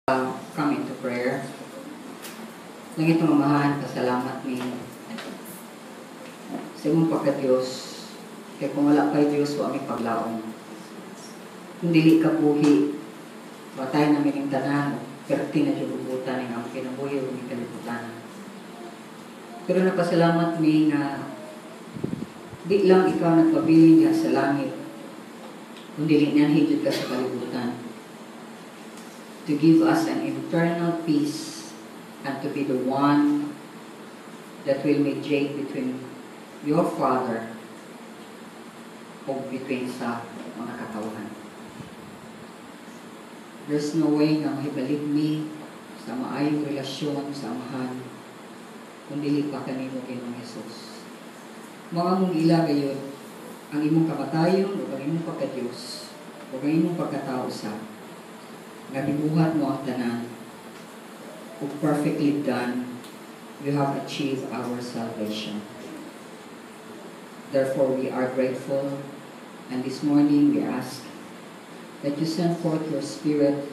Come into prayer. Langit nga Amahan, pasalamat mi sa imong pagka-Diyos. Kaya kung wala kay Diyos, wa mi paglaom. Kung dili ka buhi, watay na mi ning tanan, perti na jud gubutan ning among kinabuhi ug ning kalibutan. Pero napasalamat mi nga di lang ikaw nagpabilin diha sa langit, kung dili niyan jud ka sa kalibutan to give us an internal peace and to be the one that will mediate between your Father o between sa mga katawhan. There's no way nga mahibalik mi sa maayong relasyon sa Amahan kung dili pa kanimo, Ginoong Hesus. Mga mong ila gayud ang imong kamatayon o ang imong pagka-Diyos o ang imong pagkatao sa nga gibuhat mo ang tanan ug perfectly done, you have achieved our salvation. Therefore, we are grateful, and this morning we ask that you send forth your Spirit.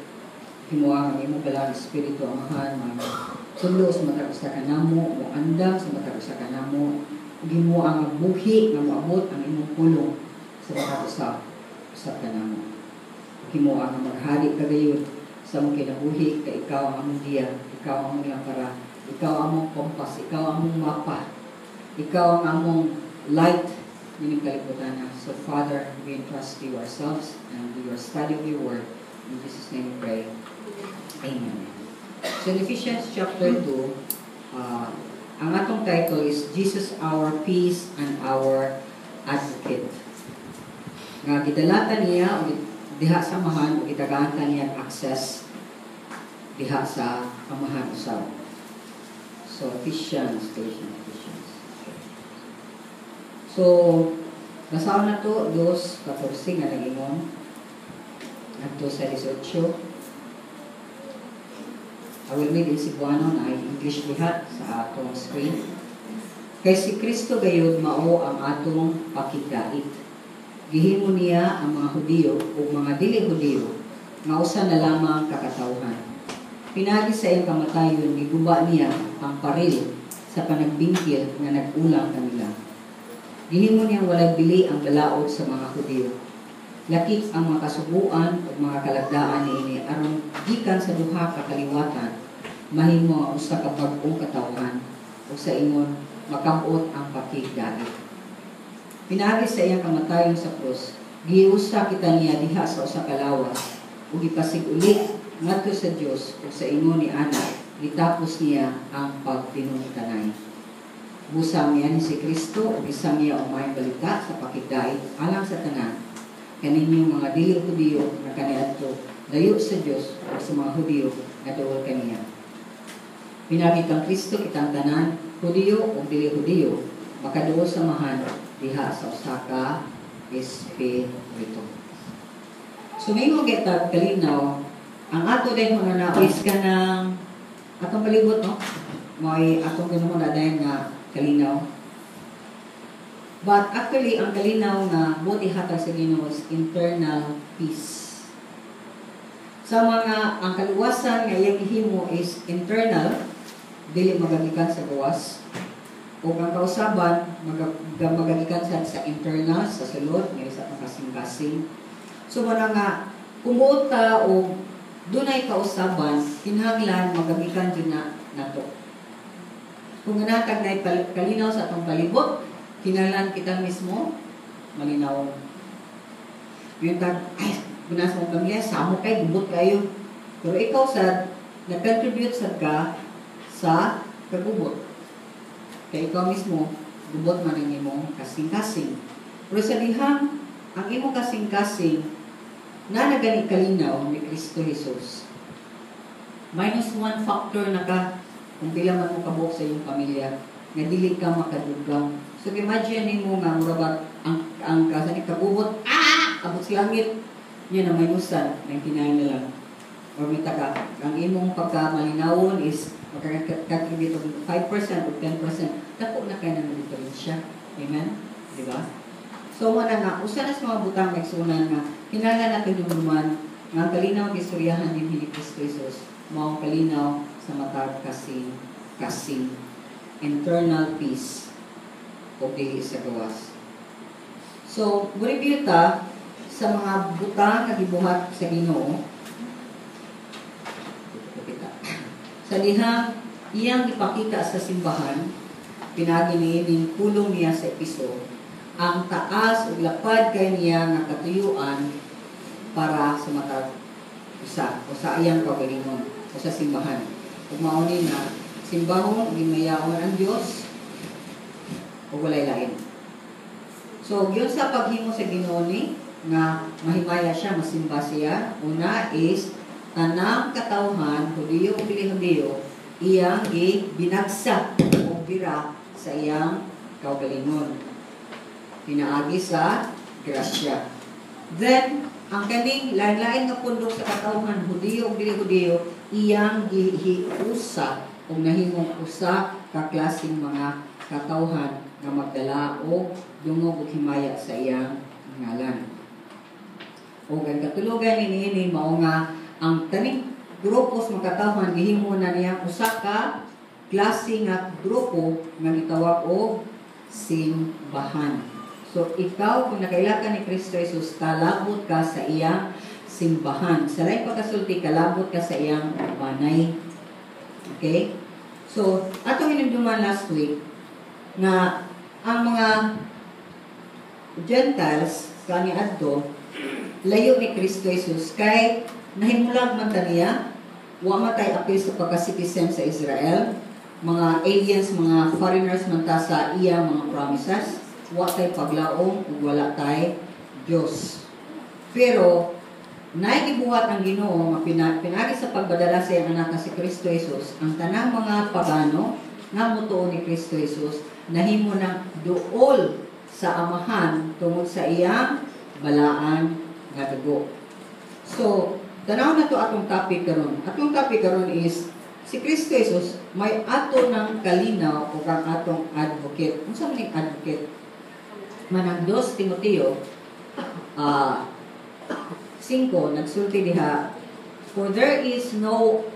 Himoa ang imong Balaang Espiritu, Amahan, magtudlo sa matag usa kanamo, moandam sa matag usa kanamo, ug himoa ang buhi nga moabot ang imong pulong sa matag usa usab kanamo. Himoa nga maghari ka gayud sa among kinabuhi kay ikaw ang among giya, ikaw ang among lampara, ikaw ang among kompas, ikaw ang among mapa, ikaw ang among light nining kalibutan. So Father, we entrust to you ourselves and your study of your word. In Jesus' name we pray. Amen. So in Ephesians chapter 2, ang atong title is "Jesus Our Peace and Our Advocate." Nga gidalatan niya o diha sa Amahan o gitagaan ta niya access diha sa Amahan usab. So Ephesians, Ephesians, Ephesians. So, basahon nato 2:14 nga nag-ingon ngadto sa 18. I will read in Cebuano na English diha sa atong screen. Kay si Kristo gayud mao ang atong pakigdait. Gihimo niya ang mga Hudiyo ug mga dili Hudiyo nga usa na lamang ka katawhan. Pinaagi sa iyang kamatayon, giguba niya ang paril sa panagbingkil nga nag-ulang kanila. Gihimo niyang walay bili ang balaod sa mga Hudiyo. Lakip ang mga kasuguan ug mga kalagdaan niini aron gikan sa duha ka kaliwatan mahimo ang usa ka bag-ong katawhan ug sa ingon makabot ang pakigdait. Pinaagi sa iyang kamatayon sa krus, giusa kita niya diha sa usa ka lawas ug gipasig-uli ngadto sa Dios ug sa ingon ni ana gitapos niya ang pagtinungtanay. Busa niya ni si Kristo ug isa niya ang maayong balita sa pakigdait alang sa tanan, kaninyong mga dili Hudiyo nga kaniadto layo sa Dios ug sa mga Hudiyo nga duol kaniya. Pinaagi kang Kristo kitang tanan, Hudiyo ug dili Hudiyo, makaduol sa Amahan diha sa usa ka espiritu. So mingon kita kalinaw, ang ato din mga na is kanang atong palibot, no? May atong ginuhuna dayon nga kalinaw. But actually, ang kalinaw nga buot ihatag sa Ginoo is internal peace. Sa mga ang kaluwasan nga iyang gihimo is internal, dili magagikan sa gawas. O ang kausaban magagikan sa internal, sa sulod, nga sa atong kasing-kasing. So wala nga kung muot ta o dunay kausaban, kinahanglan magagikan jud na nato. Kung ganatag na kalinaw sa atong palibot, kinahanglan kita mismo malinaw. Yung tag, ay, gunas mong pamilya, samo kay, gubot kayo. Pero ikaw sad, nag-contribute sad ka sa kagubot. Kaya ikaw mismo, gubot man ang imong kasing-kasing. Pero sa dihang, ang imong kasing-kasing, na nagani kalinaw ni Kristo Jesus. Minus one factor na ka kung pila man mo kabuok sa iyong pamilya nga dili ka makadugang. So imagine nimo nga mura ba ang kasani kagubot, abot sa langit niya na minusan 99 na lang. Or may taka, ang imong pagkamalinawon is makaka-contribute og 5% o 10%, dako na kay na diferensya. Amen? Di ba? So, wala nga, usa na sa mga butang, maigsuonan, nga kinahanglan natin dumduman nga ang kalinaw ang istoryahan din ni Kristo Jesus. mao kalinaw sa matag kasing kasing, internal peace o dili sa gawas. So, mo-review ta sa mga butang nga gibuhat sa Ginoo. Kita. Sa dihang iyang gipakita sa simbahan, pinaagi niining pulong niya sa Episo, ang taas ug lapad kay niya nga katuyuan para sa matag usa o sa iyang kaugalingon o sa simbahan. Ug mao ni na simbahon ug himayaon ang Dios ug walay lain. So, gyud sa paghimo sa Ginoo ni nga mahimaya siya, masimba siya, una is tanang katawhan, Hudiyo ug dili Hudiyo, iyang gibinagsa o bira sa iyang kaugalingon pinaagi sa grasya. Then, ang kaning lain-lain nga pundok sa katawhan, Hudiyo ug dili Hudiyo, iyang gihiusa ug nahimong usa ka klaseng mga katawhan nga magdala og dungog ug himaya sa iyang ngalan. Ug ang katulugan niini mao nga ang kaning grupo sa mga katawhan gihimo na niya usa ka klase nga grupo nga gitawag og simbahan. So ikaw, kung nakaila ka ni Kristo Jesus, kalabot ka sa iyang simbahan. Sa laing pagkasulti, kalabot ka sa iyang banay. Okay? So, atong hinumduman last week nga ang mga Gentiles kani adto layo ni Kristo Jesus kay nahimulag man ta niya, wa man tay apil sa pagka-citizen sa Israel, mga aliens, mga foreigners man ta sa iya mga promises, wa tay paglaom ug wala tay Dios. Pero naay gibuhat ang Ginoo nga pinaagi sa pagbadala sa iyang anak nga si Kristo Jesus, ang tanang mga pagano nga motuo ni Kristo Jesus nahimo ng duol sa Amahan tungod sa iyang balaan nga dugo. So, tanaw na to atong topic karon. Atong topic karon is si Kristo Jesus may ato ng kalinaw o kang atong advocate. Unsa man ning advocate? Manang 2 Timoteo 5 nagsulti diha, "For there is no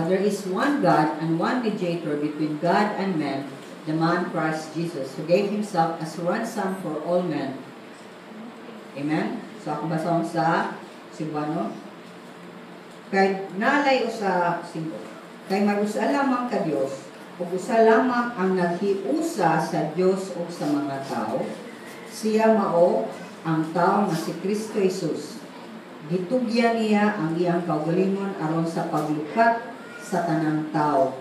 there is one God and one mediator between God and men, the man Christ Jesus, who gave himself as ransom for all men." Amen. So ako basahon sa Cebuano. Kay nalay usa 5. Kay may usa lamang ka Dios ug usa lamang ang naghiusa sa Dios ug sa mga tao. Siya mao ang tao nga si Kristo Jesus. Gitugyan niya ang iyang kaugalingon aron sa paglukat sa tanang tao.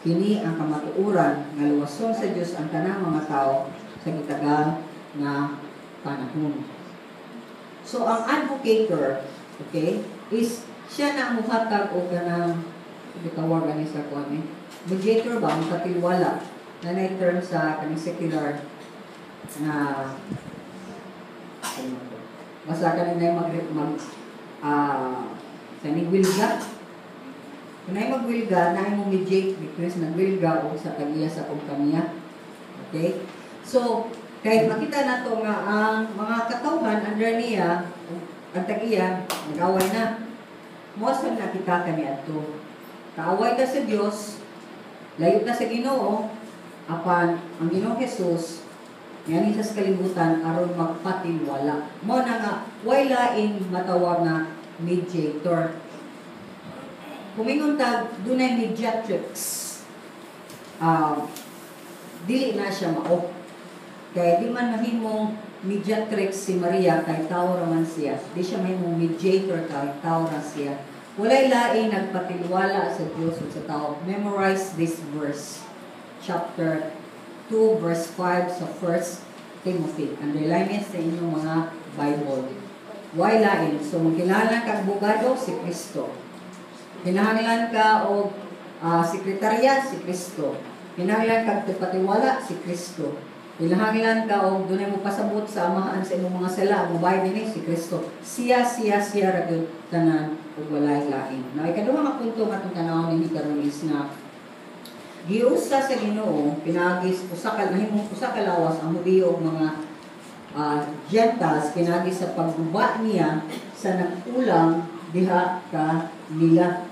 Kini ang kamatuoran nga luwason sa Dios ang tanang mga tao sa gitagal nga panahon. So ang advocator, okay, is siya na ang muhatag og kanang gitawag ani sa kuan eh, mediator ba, ang katilwala na na term sa kaning secular na ano to. Basta kaning na mag, mag sa nigwilga. Kung na magwilga, na mo mediate between sa nagwilga o sa tag-iya sa kumpanya. Okay? So, kahit makita nato nga ang mga katawhan under niya, ang tag-iya, nag-away na. Mosa na kita kani adto. Kaaway ta sa Dios, layo ta sa Ginoo, apan ang Ginoong Jesus ngani sa kalibutan aron magpatilwala. Mo na nga way laing matawag nga mediator. Kumingon tag dunay mediatrix. Dili na siya mao. Kay di man mahimong mediatrix si Maria kay tao ra man siya. Di siya mahimong mediator kay tao ra siya. Walay laing nagpatilwala sa Dios ug sa tao. Memorize this verse. Chapter 2 verse 5 sa 1 Timothy. Underline it sa inyong mga Bible. Way lain. So, magkinahanglan ka abogado, si Kristo. Kinahanglan ka og sekretarya, si Kristo. Kinahanglan ka patiwala, si Kristo. Kinahanglan ka og dunay mo pasabot sa Amahan sa imong mga sala, mobayad dinhi, si Kristo. Siya, siya, siya ra gyud tanan ug walay lain. Now, ikaduha nga punto nga atong tanawon ninyo karon is nga giusa sa Ginoo pinaagi usa ka nahimong usa ka lawas ang Hudiyo ug mga Gentiles pinaagi sa pagguba niya sa nagkulang diha ka nila.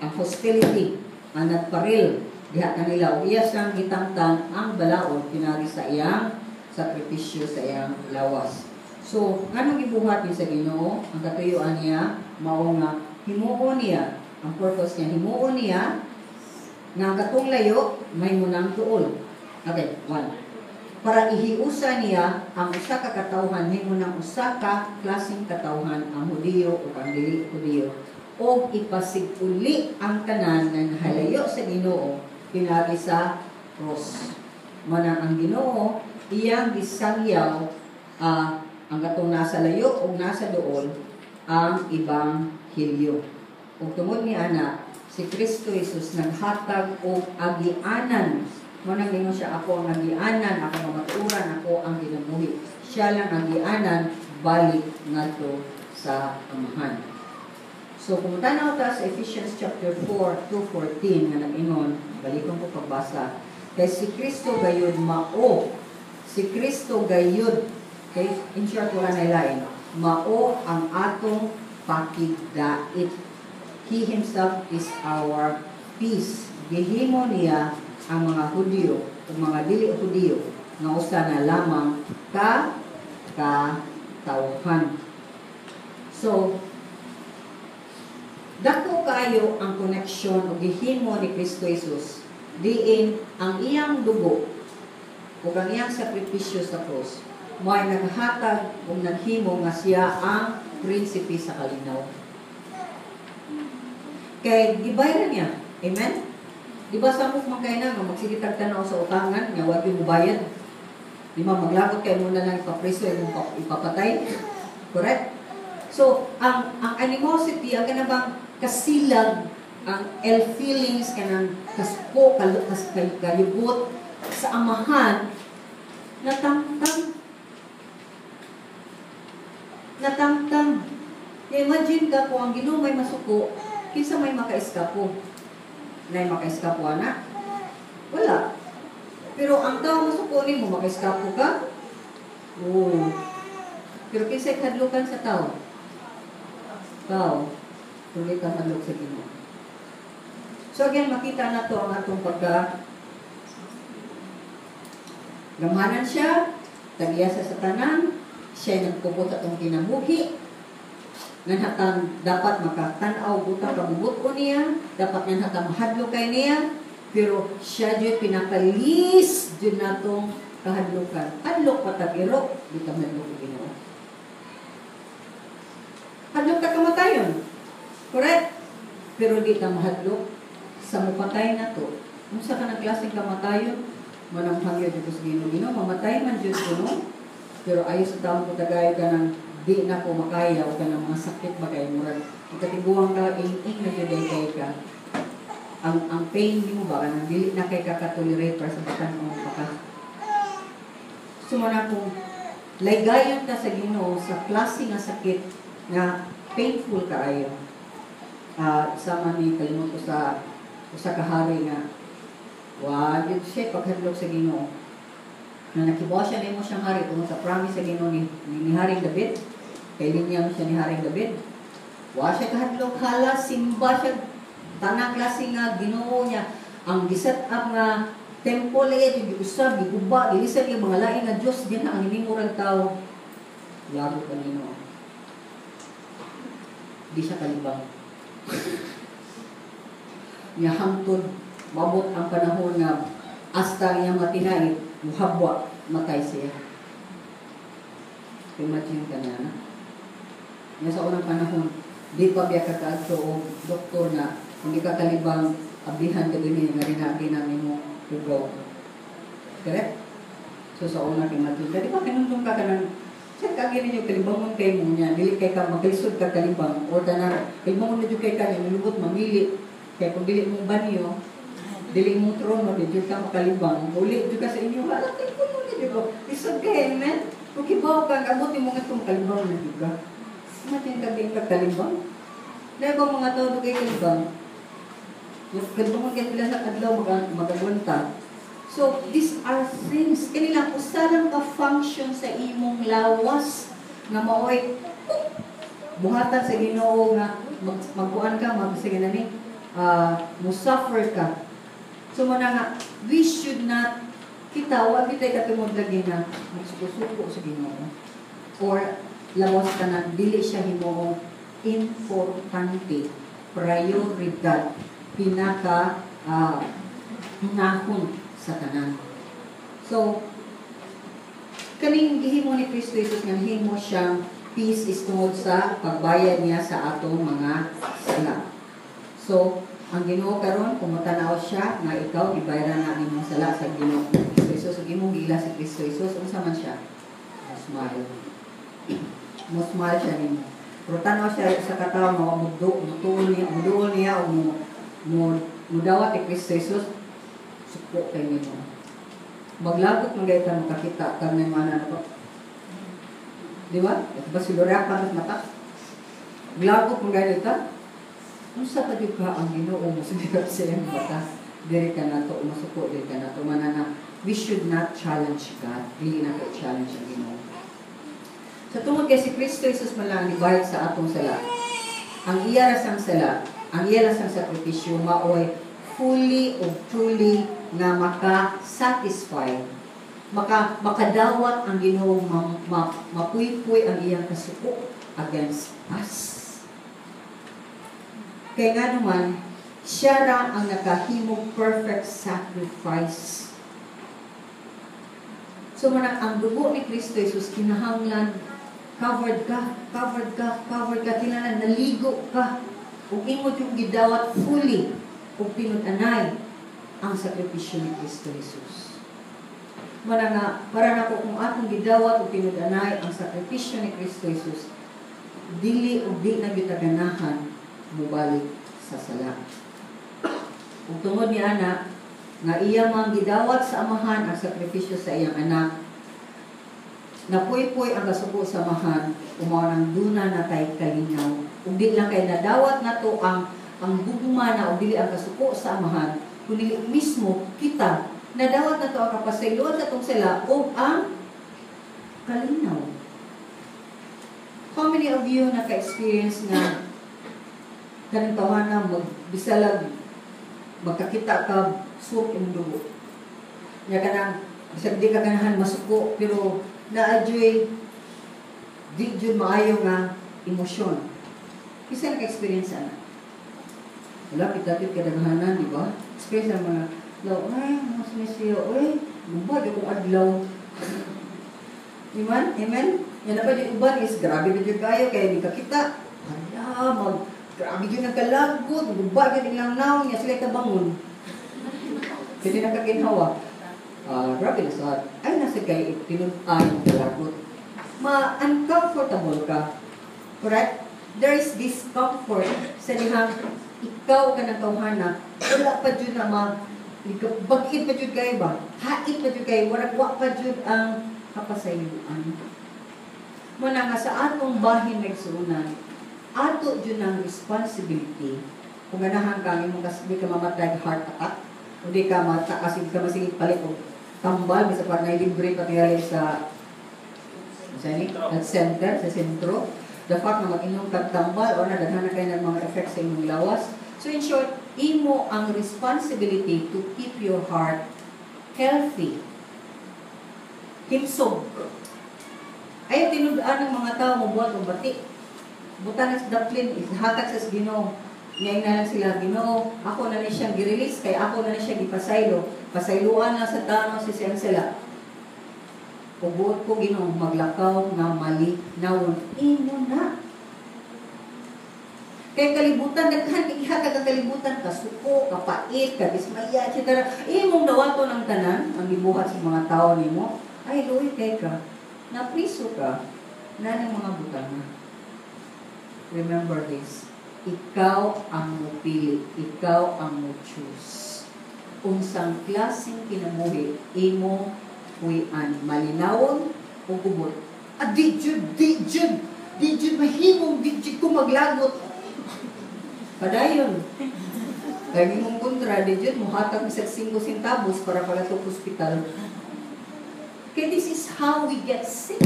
ang hostility, ang nagparil diha kanila, ug iya siyang gitangtang ang balaod pinagi sa iyang sakripisyo sa iyang lawas. So, nganong gibuhat ni sa Ginoo? Ang katuyuan niya mao nga himuon niya, ang purpose niya, himuon niya nga ang katong layo mahimo nang duol. Okay, one. Para ihiusa niya ang usa ka katawhan, mahimo nang usa ka klaseng katawhan, ang Hudiyo ug ang dili Hudiyo, og ipasiguli ang tanan nga nahalayo sa Ginoo pinagi sa cross. Manang ang Ginoo iyang gisangyaw ang katong nasa layo ug nasa duol ang ebanghelyo. Ug tungod ni ana, si Kristo Jesus naghatag og agianan. Mo nang ingon siya, "Ako ang agianan, ako ang kamatuoran, ako ang kinabuhi." Siya lang ang agianan balik ngadto sa Amahan. So kung tanaw ta sa Ephesians chapter 4 to 14 nga nag-ingon, balikon ko pagbasa, kay si Kristo gayud mao, si Kristo gayud, kay in short wala na lain, mao ang atong pakigdait. He himself is our peace. Gihimo niya ang mga Hudyo o mga dili Hudyo nga usa na lamang ka katawhan. So, dako kayo ang connection o gihimo ni Kristo Jesus diin ang iyang dugo ug ang iyang sakripisyo sa cross mo'y naghatag ug naghimo nga siya ang prinsipe sa kalinaw. Kay gibayaran niya. Amen? Di ba samok man kay na nga magsige tag tanaw sa utangan nga wa gyud mobayad? Di ba maglagot kay mo na lang ipapreso, imong ipapatay? Correct? So, ang animosity, ang kanabang kasilag, ang ill feelings, kanang kaspo, kayugot sa Amahan, natangtang. Natangtang. Imagine ka kung ang Ginoo may masuko, kinsa may makaeskapo? Nay makaeskapo ana? Wala. Pero ang tao masuko nimo, makaeskapo ka? Oo. Pero kinsay kahadlukan sa tao? Tao. Dili ka hadlok sa Ginoo. So again, makita na to ang atong pagka gamhanan siya, tagiya sa tanan, siya nagpupot atong kinabuhi, nganhatang dapat makatanaw butang kabubut-on niya, dapat nganhatang mahadlok kay niya, pero siya jud pinakalis jud natong kahadlokan. Hadlok pa tag iro, di ka mahadlok og Ginoo. Hadlok ta kamatayon. Correct? Pero di ta mahadlok sa mupatay na to. Unsa ka ng klaseng kamatayon? Manang hangyo jud ko sa Ginoo. Ginoo, mamatay man jud ko, no? Pero ayo sa taon ko tagayo ka ng di na ko makaya o ka ng mga sakit ba kay murag katiguang ka ing na jud kay ka. Ang pain nimo ba kanang dili na kay ka ka-tolerate para sa batan mo pa ka. So man akong laygayon ta sa Ginoo sa klase nga sakit nga painful kaayo. Sama ni kalimot ko sa usa ka hari nga wa gyud siya paghadlok sa Ginoo. Na nakibaw siya nimo siyang hari tungod sa promise sa Ginoo ni Haring David. Kay linya mo siya ni Haring David. Wa siya kahadlok, hala simba siya tanang klase nga Ginoo niya. Ang giset up nga temple eh, giusab, giguba, gilisan yung mga lain nga Diyos din ang hinimurang tao. Lago ka Ginoo. Di siya kalibang. Niya hangtod mabot ang panahon nga hasta niya matinay, muhabwa, matay siya. Imagine ka na, na. Niya sa unang panahon, di pa biya ka kaadto og doktor na kung di ka kalibang, abihan ka din nga rinagi na nimo hugaw. Correct? So sa una, imagine ka, di ba kinundong ka kanang siya ka gini yung kalibangon kay mo niya, dili kay ka maglisod ka kalibang, or kanang kalibangon na jud kay ka, nilubot mamili, kay kung dili mong banyo, dili mong trono, di jud ka makalibang, uli jud ka sa inyo, hala kay kuno na jud ko, lisod ka, amen? Kung kibaw ka, ang abot nimo nga itong kalibang na jud ka. Imagine ka di ka kalibang. Dahil ba mga tao kay kalibang? Kalibangon kay pila sa kadlaw magagwanta. So, these are things, kanilang usa lang ka function sa imong lawas nga maoy buhatan sa Ginoo nga magkuan ka, mag sige na ni, Musuffer ka. So mao na nga, we should not, kita, wa bitay katungod lagi na magsuko-suko sa Ginoo. Or lawas ka na, dili siya himuong importante, prioridad, pinaka unahon sa tanan. So, kaning gihimo ni Kristo Jesus nga himo siyang peace is tungod sa pagbayad niya sa atong mga sala. So, ang Ginoo karon kung matanaw siya nga ikaw gibayaran na ang imong sala sa Ginoo Kristo Jesus ug imong giila si Kristo Jesus, unsa man siya? Mo smile. Mo smile siya nimo. Pero tanaw siya sa katawo nga mudo, mutuol niya, muduol niya o mo mo mudawat ni Kristo Jesus, suko kay nimo. Maglagot man gayud ta makakita kag may mga ano. Di ba? Ito ba silurakan pa mata? Glagot man gayud ta. Unsa pa gyud ka ang Ginoo mo sa iyang mata? Diri ka nato masuko, diri ka nato manana. We should not challenge God. Dili na kay challenge ang Ginoo. Sa tungod kay si Kristo Jesus man lang nibayad sa atong sala. Ang iya ra sang sala, ang iya ra sang sakripisyo maoy fully o truly nga maka-satisfy, makadawat ang Ginoo, ma, mapuypuy ang iyang kasuko against us. Kay nga naman, siya ra ang nakahimong perfect sacrifice. So manang ang dugo ni Kristo Jesus kinahanglan covered ka, covered ka, covered ka, kinahanglan naligo ka. Ug imo yung gidawat fully ug tinud-anay ang sakripisyo ni Kristo Jesus. Mana nga, para nako kung atong gidawat ug tinud-anay ang sakripisyo ni Kristo Jesus, dili ug di na gyud ganahan mobalik sa sala. Ug tungod ni ana nga iya mang gidawat sa Amahan ang sakripisyo sa iyang anak, napuypoy ang kasuko sa Amahan, mao nang duna na tay kalinaw. Ug di lang kay nadawat nato ang gugma na ug dili ang kasuko sa Amahan, kundi mismo kita nadawat nato ang kapasayloan sa atong sala ug ang kalinaw. How many of you naka-experience nga kanang tawana magbisalag magkakita ka, suok imong dugo? Nya kanang bisag di ka ganahan masuko pero naa juy di jud maayo nga emosyon. Kinsa naka-experience ana? Wala kita jud kadaghanan, di ba? Experience ang mga law, ay, mas siya, ay, guba, di kong adlaw. Amen? Amen? Yan na pa yung uban is, grabe ba jud kayo, kaya di ka kita. Hala, grabe jud ang kalagot, guba jud ilang naong, niya sila kabangon. Pwede na kaginhawa. Grabe na sa, ay, nasa kay tinud-an kalagot. Ma-uncomfortable ka. Correct? There is discomfort sa dihang ikaw ka ng tawhana, wala pa jud na ma bagid pa jud kay ba? Hait pa jud kay, wala wa pa jud ang kapasayloan. Muna nga sa atong bahin nagsuunan, ato jud ang responsibility. Kung ganahan ka, imong kas, di ka mamatay heart attack, o di ka mataas, di ka masige palit og tambal, bisa pa na libre pa tingali sa ni health center, sa sentro. The fact na mag-inom kag tambal or nadaghan na kayo ng mga effects sa imong lawas. So in short, imo ang responsibility to keep your heart healthy. Himsog. Ay tinud-an ng mga tao mo buhat og bati. Butan sa daplin, hatag sa Ginoo. Ngayon na lang sila, "Ginoo, ako na ni siyang gi-release, kay ako na ni siya gipasaylo." Pasayloan na sa tao si siyang sila. Ubuot ko, Ginoo, maglakaw nga malinawon. Imo na. Kay kalibutan, daghan kay ihatag ang kalibutan, kasuko, kapait, kadismaya, etc. Imong dawaton ang tanan, ang gibuhat sa mga tao nimo, ay luoy kay ka, napriso ka, na ng mga butanga. Remember this, ikaw ang mupili, ikaw ang mo choose. Unsang klaseng kinabuhi imo puy-an, malinawon o gubot. Ah, di jud, di jud, di jud mahimong, di jud ko maglagot. Padayon. Kaya imong kontra, di jud muhatag bisag 5 centavos para pala to hospital. Kaya this is how we get sick.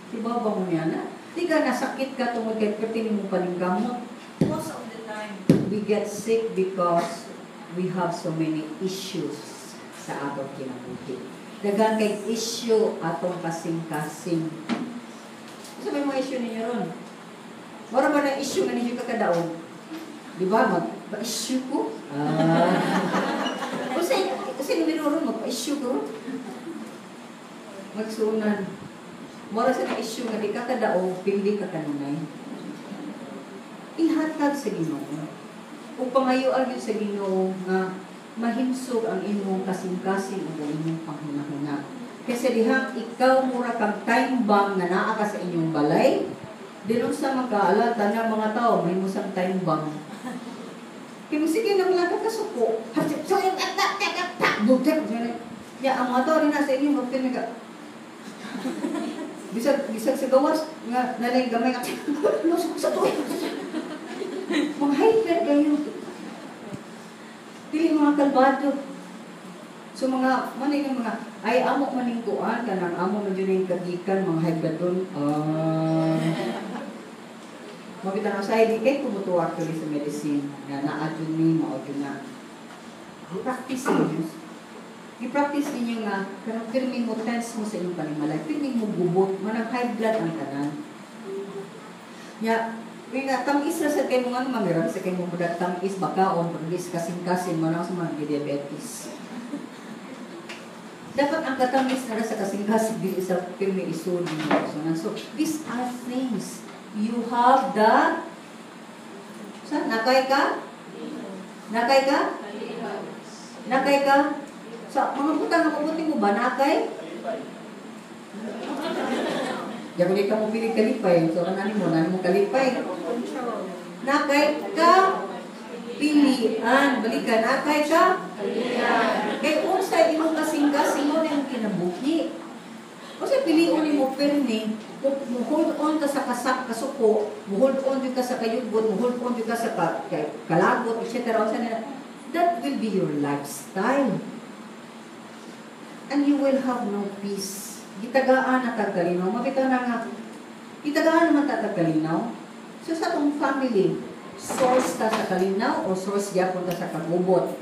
Diba ba mo yan, na? Di ka nasakit ka tungod kay perti nimo paningkamot. Most of the time, We get sick because we have so many issues sa atong kinabuhi. Daghan kay issue atong kasing-kasing. Unsa may mga issue ninyo ron? Mura ba na issue nga ninyo kakadaog? Di ba? Magpa-issue ko? Ah. Unsay unsay numero ron? Magpa-issue ko ron? Magsunan. Mura sa na issue nga di ka kadaog, pili ka kanunay. Ihatag sa Ginoo. Ug pangayoa gyud sa Ginoo nga mahimsog ang imong kasing-kasing ug ang imong panghunahuna. Kasi dihang ikaw mura kang time bomb nga naa ka sa inyong balay, dinun sa magkaala tanang mga tao may sang time bomb. Kaya sige na wala ka kasuko. Ya, ang mga tao rin nasa inyo magpinag bisag bisag sa gawas nga nalay gamay nga sa tuig. Mga hyper kayo. Dili mga kalbado. So mga manay nga mga ay amo maning kuan kanang amo man jud ning kagikan mga high blood doon. Makita na sa di kay kumutuwa actually sa medicine nga naa jud ni mao jud na. I-practice ninyo. I-practice ninyo nga kanang pirmi mo tense mo sa inyong panimalay, pirmi mo gubot, manang high blood ang tanan. Nya, nga tamis ra sa kay mo nga mangiram sa kay mo mudag tamis bakaon pero di sa kasing-kasing manang sa mga diabetes. Dapat ang katamis na ra sa kasing-kasing dili sa pirmi isod ninyo. So, these are things you have the sa nakay ka? Nakay ka? Nakay ka? Sa mga butang nga mabuti mo ba nakay? Ya kung di ka mo pili kalipay, so kanani mo, nani mo kalipay. Nakay ka pilian, balikan nakay ka pilian. Kay unsa imong kasing-kasing mo na imong kinabuhi. Unsa pilion nimo pirmi, mo hold on ka sa kasak kasuko, mo hold on ka sa kayugot, mo hold on ka sa kalagot, etc. Unsa na, that will be your lifestyle. And you will have no peace. Gitagaan na tagkalinaw. Mabita na nga, gitagaan naman ta tagkalinaw. So sa atong family, source ta sa kalinaw o source gyapon ta sa kagubot?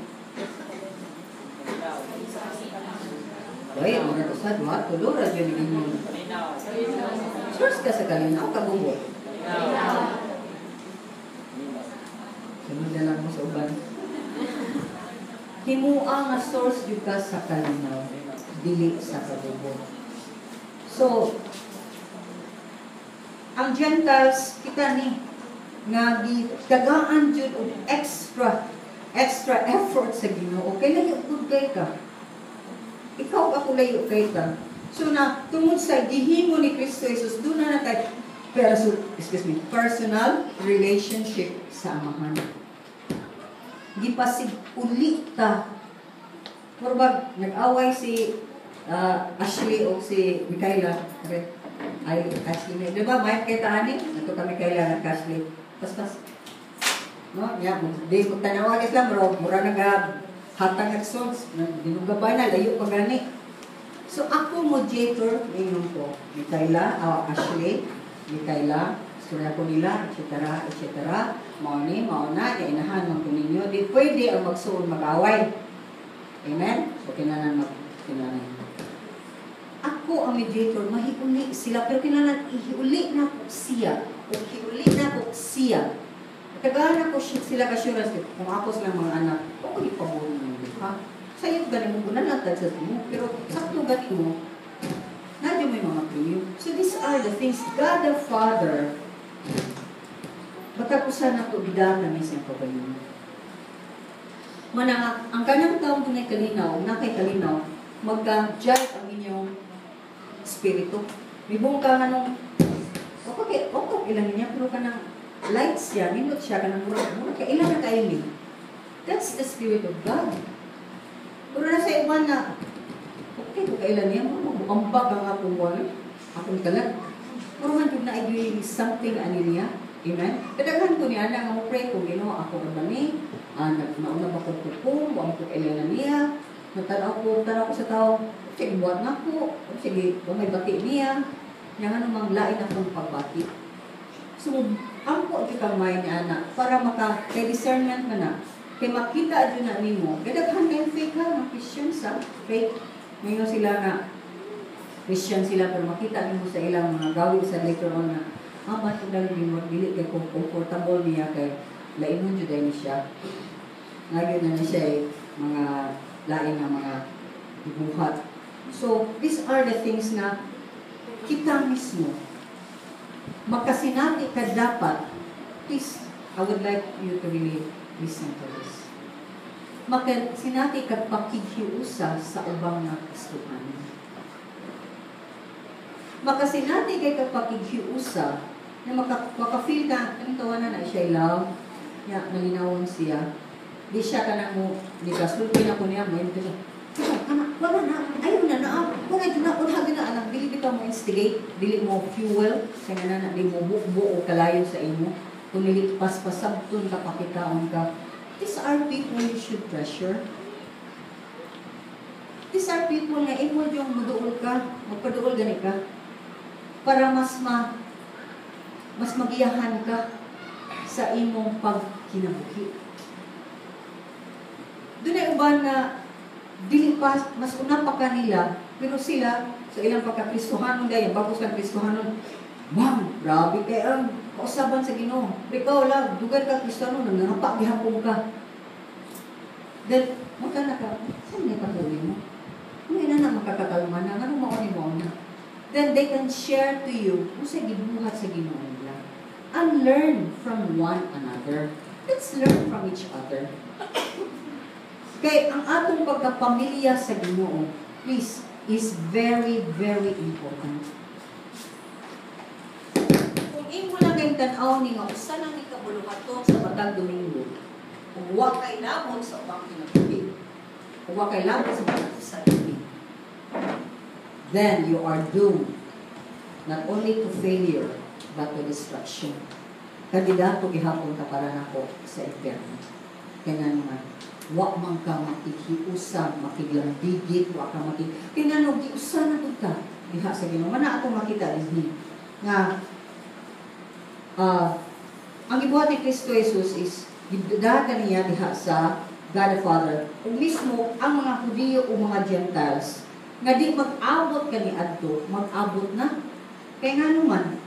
Ay, mura to sa duha, tulo ra gyud ninyo. Source ka sa kalinaw, kagubot. Sunod na lang mo sa uban. Himua nga source jud ka sa kalinaw, dili sa kagubot. So, ang Gentiles, kita ni, nga gitagaan jud og extra extra effort sa Ginoo. Kay layo pud kay ka. Ikaw ako layo kay ka. So na tungod sa gihimo ni Kristo Jesus, doon na kay personal relationship sa Amahan. Gipasig uli ta. Murag nag-away si Ashley o si Micaela. Ay, Ashley. Di ba, may kita ani? Ito ka Micaela at Ashley. Paspas. No, ya, di mo tanawa islam bro, mura nag hatang at songs, dinugabay na layo pa gani. So ako mediator ninyo ko, Micaela, Ashley, Micaela, istorya ko nila, etc., etc. Mao ni, mao na, inahan man ko ninyo. Di pwede ang magsuon mag-away. Amen? So kinanan mag kinanan. Ako ang mediator, mahiuli sila, pero kinanan ihiuli na ko siya, o hiuli na ko siya. Tagaan ako sila ka-assurance, kung ako silang mga anak, okay pa mo ninyo, ha? Sa'yo gani mo, gunalantad sa mo, pero sakto gani mo, nandiyo may mga premium. So these are the things God the Father, matapusan na ito, bidaan na siyang pagalingan. Mana, ang kanang taong dunay kalinaw, na kay kalinaw, magka-jive ang inyong spirito. Mibong ka nga nung, okay, okay, ilan niya, pero kanang light siya, minut siya, kanang mura, mura, kailan na kayo ni? That's the Spirit of God. Pero nasa iwan na, okay, kung kailan niya, ambag ang akong wala, akong kalat. Pero man, kung na something ani niya, amen? Kadaghan ko niya, na nga mo pray kung Ginoo ako ra ba ni, nauna ba kong pupong, wa ko kailan na niya, nagtanaw ko, tanaw ko sa tao, sige, buhat na ko, sige, wa may bati niya, nga ano mang lain akong pagbati. So, Ampo jud kang may ni ana para maka kay discernment man na. Kay makita jud na nimo. Gadaghan kay fake ha, mga Christians ha. Fake. Ngayon sila nga Christian sila, pero makita nimo sa ilang mga gawi sa later on na ba't dali mo dili kay comfortable niya kay lainon jud ni siya. Ngayon na ni siya eh, mga lain nga mga gibuhat. So, these are the things na kita mismo makasinati ka dapat. Please, I would like you to really listen to this. Makasinati ka pakighiusa sa ubang nga Kristohanon. Makasinati kay ka pakighiusa na maka-feel ka, anong tawanan na siya love, ya, nalinawon siya. Di siya ka na mo, di ka sulti na ko niya, mo siya, anak, wala na, ayaw na na, wala na, wala na, anak, dili bitaw mo instigate, dili mo fuel, kaya na na, di mo bukbo o kalayo sa imo, kung dili paspasabton ka, pakitaon ka. These are people you should treasure. These are people nga imo yung muduol ka, magpaduol gani ka, para mas magiyahan ka sa imong pagkinabuhi. Doon ay uban na dili pa, mas una pa kanila, pero sila, sa ilang pagka-Kristohanon dayon, bago sa Kristohanon, wow, grabe kay ang kausaban sa Ginoo. Pero ikaw lang, dugan ka Kristiyano, nangangapa gihapon ka. Then, maka na ka, saan nga kahuli mo? Kung ina na makakakalma na, anong mao ni mo na? Then they can share to you kung sa gibuhat sa Ginoo nila. And learn from one another. Let's learn from each other. Kay ang atong pagkapamilya sa Ginoo, please, is very, very important. Kung imo lang kayong tan-aw ni nga usa lang ni kabuluhaton sa matag Domingo, ug wa kay labot sa ubang kinabuhi, ug wa kay labot sa matag usa tuig, then you are doomed not only to failure but to destruction. Kandidato gihapon ka para nako sa impyerno. Kaya nga naman, wa man ka makighiusa, makiglambigit, wa ka makig... Kaya nga no, giusa na gud ka diha sa Ginoo. Mana ako makita dinhi nga ang gibuhat ni Kristo Jesus is gidahan niya diha sa God the Father. Ug mismo ang mga Hudiyo o mga Gentiles nga di mag-abot kani adto, mag-abot na. Kaya nga naman,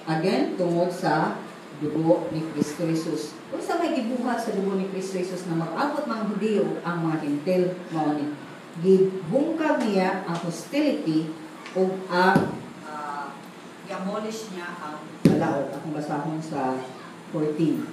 again, tungod sa dugo ni Kristo Jesus. Kung sa may gibuhat sa dugo ni Kristo Jesus na mag-abot mga Hudiyo ang mga Gentil, mao ni gibungkag niya ang hostility o ang i-abolish niya ang balaod. Akong basahon sa 14.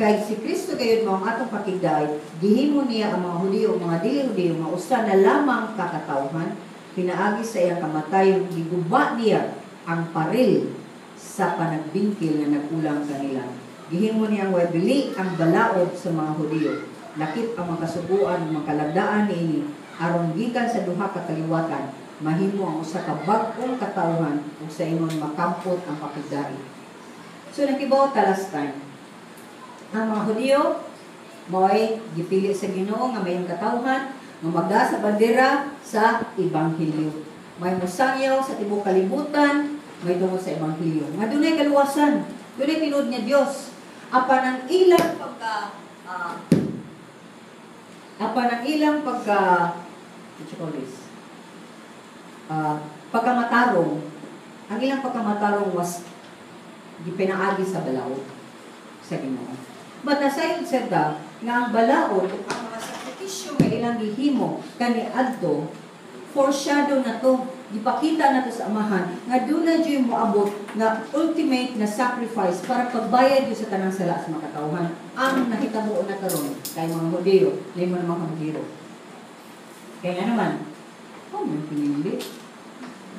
Kay si Kristo gayud mao ang atong pakigdait, gihimo niya ang mga Hudiyo o mga dili Hudiyo nga usa na lamang kakatawhan, pinaagi sa iyang kamatayon, giguba niya ang paril sa panagbingkil nga nag-ulang kanila. Gihimo niya ang bili ang balaod sa mga Hudiyo. Lakip ang mga kasuguan ug mga kalagdaan niini aron gikan sa duha ka kaliwatan mahimo ang usa ka bag-ong katawhan ug sa ingon makampot ang pakigdait. So nakibaw ta last time, ang mga Hudiyo mao'y gipili sa Ginoo nga mayong katawhan nga magda sa bandera sa ebanghelyo. May mosangyaw sa tibuok kalibutan may tungod sa ebanghelyo. Nga dunay kaluwasan, dunay tinuod nga Dios. Apan ang ilang pagka, what you call this? Pagkamatarong, ang ilang pagkamatarong was gipinaagi sa balaod sa Ginoo. But nasayod sad ta nga ang balaod ug ang mga sakripisyo nga ilang gihimo kaniadto, foreshadow na to, gipakita na to sa Amahan nga doon na dyan moabot nga ultimate na sacrifice para pagbayad yun sa tanang sala sa mga katawhan. Ang nahitabo na karon kay mga Hudiyo, limo na mga Hudiyo. Kaya nga naman, oh, may pinili.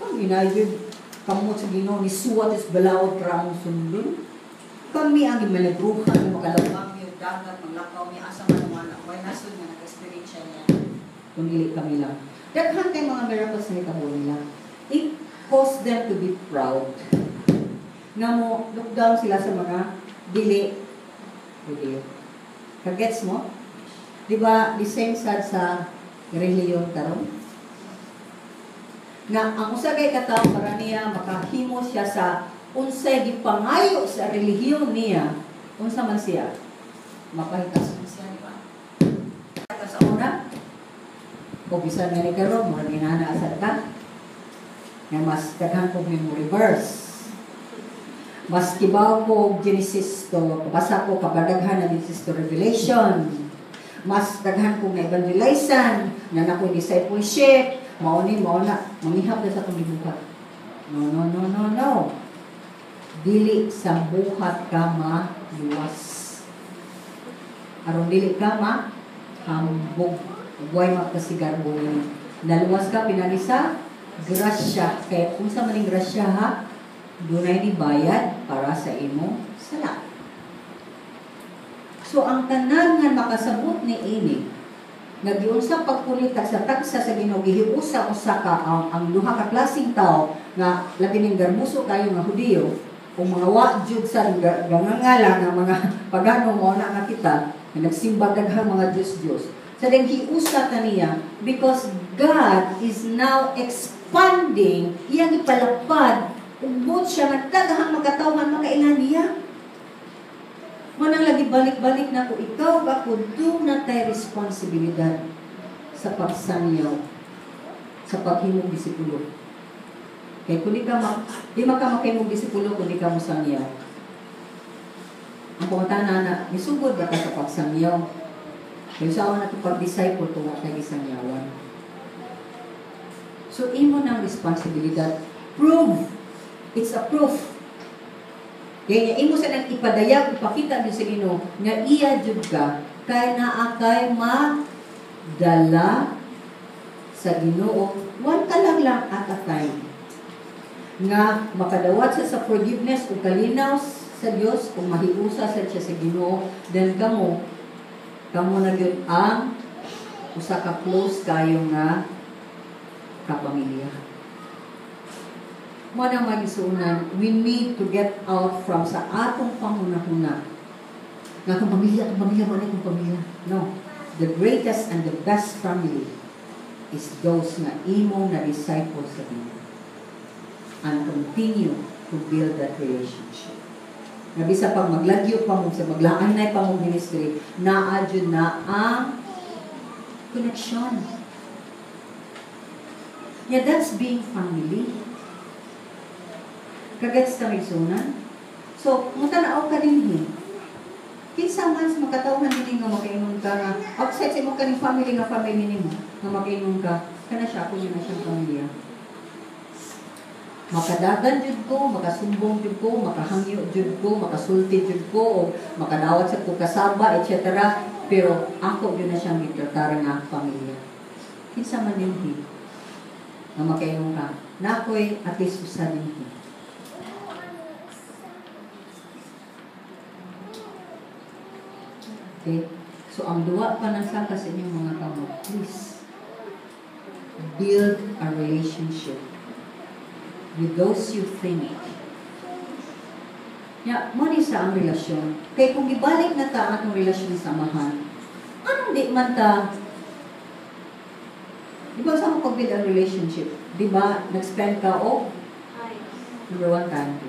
Ang ginayod, kamot sa Ginoo ni suwat is balaod para among sundon. Kami ang gimalagruhan nga makalawang mi dagat, maglakaw mi asa man wala. Way nasod nga naka-experience niya. Kung dili kami lang. Daghan kay mga miracles na hitabo nila. It caused them to be proud. Nga mo look down sila sa mga dili Hudiyo. Kagets mo? Di ba the same sad sa relihiyon karon? Nga ang usa kay katawo para niya makahimo siya sa unsay gipangayo sa relihiyon niya, unsa man siya? Mapahitas siya, di ba? Sa una, o bisan nga ni karon, murag inana asad ka, nga mas daghan kog memory verse. Mas kibaw ko Genesis to, basa ko kabadaghan na Genesis to Revelation. Mas daghan ko na evangelizan, na nako discipleship, mao ni mao na, mangihap na sa akong gibuhat. No, no, no, no, no. Dili sa buhat ka maluwas. Aron dili ka mahambog. Buhay makasigarbo ni. Naluwas ka pinagi sa grasya. Kaya kung sa maning grasya ha, dunay ni bayad para sa imong sala. So ang tanan nga makasabot ni ini, nagiunsa pagpulita sa tagsa sa Ginoo, gihiusa usa ka ang duha ka klaseng tao nga labi ning garmuso kayo nga Hudiyo o mga wa jud sa gangangala nga mga pagano, mao na nga kita nga nagsimba daghang mga Diyos-Diyos. Sa so, hiusa ta niya because God is now expanding iyang ipalapad ugbot siya nga daghang makatawhan makaila niya. Manang lagi balik-balik na ko, ikaw ba ko na tay responsibilidad sa pagsanyaw, sa paghimong disipulo. Kaya kung di ka di maka makahimong disipulo kung di ka mosangyaw. Ang pangutana na, misugod ba ka sa pagsangyaw? Kaya sa na ito pag-disciple kung wa kay gisangyawan. So, imo ng responsibilidad. Prove. It's a proof. Kaya imo sa nang ipadayag, ipakita din sa Ginoo nga iya jud ka kay naa kay madala sa Ginoo one kalag lang at a time nga makadawat siya sa forgiveness ug kalinaw sa Dios kung mahiusa sa siya sa Ginoo, then kamo kamo na gyud ang usa ka close kayo nga kapamilya. Mo na magisuunan, we need to get out from sa atong panghuna-huna. Nga akong pamilya, wala akong pamilya. No. The greatest and the best family is those nga imo na disciple sa Ginoo. And continue to build that relationship. Nga bisa pag maglagyo pa mo, sa maglaanay pa mo ministry, naa jud na ang connection. Yeah, that's being family. Kagets ka may sunan? So, mutanaw ka din. Kinsa man sa makatawhan din nga makaingon ka nga, outside sa imong kaning family nga family nimo, nga makaingon ka, kana siya, ako yun na siyang pamilya. Makadagan jud ko, makasumbong jud ko, makahangyo jud ko, makasulti jud ko, o makadawat sa ko kasaba, etc. Pero ako jud na siyang gitratar nga pamilya. Kinsa man din hi, nga makaingon ka, na ako'y at least usa din hi. Okay? So, ang duwa pa na sa inyong mga kamot, please, build a relationship with those you think. Ya, mo ni sa ang relasyon. Kay kung gibalik na ta ang atong relasyon sa amahan, anong di man ta, di ba sa mo pag-build ang relationship? Di ba, nag-spend ka o? Number one, time.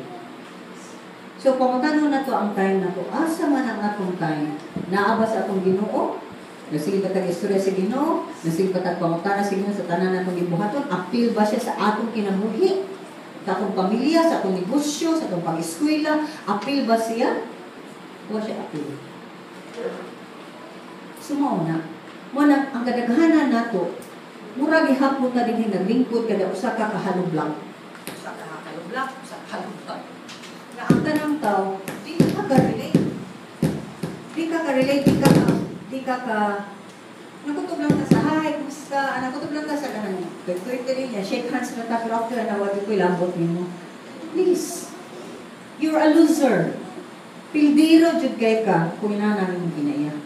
So, pangutano na to ang time na to, asa man ang atong time? Naa ba sa atong Ginoo? Nasige ba tag istorya sa Ginoo? Nasige ba tag pangutana sa Ginoo sa tanan natong gibuhaton? Appeal ba siya sa atong kinabuhi? Sa atong pamilya, sa atong negosyo, sa atong pag-eskwela? Appeal ba siya? O siya appeal? So, mao na. Mao na, ang kadaghanan nato, mura gihapon ta dinhi naglingkod kada usa ka kahalublak. Usa ka kahalublak, usa ka kahalublak. Na ang tanang tao, di ka ka-relate. Di ka ka-relate, di ka ka, nakutob lang ka sa, hi, kumusta? Nakutob lang ka sa ganang, tuloy-tuloy niya, shake hands na ta, pero after na, wag ko'y lambot nimo. Please, you're a loser. Pildiro jud kay ka, kung ina namin mong ginaya.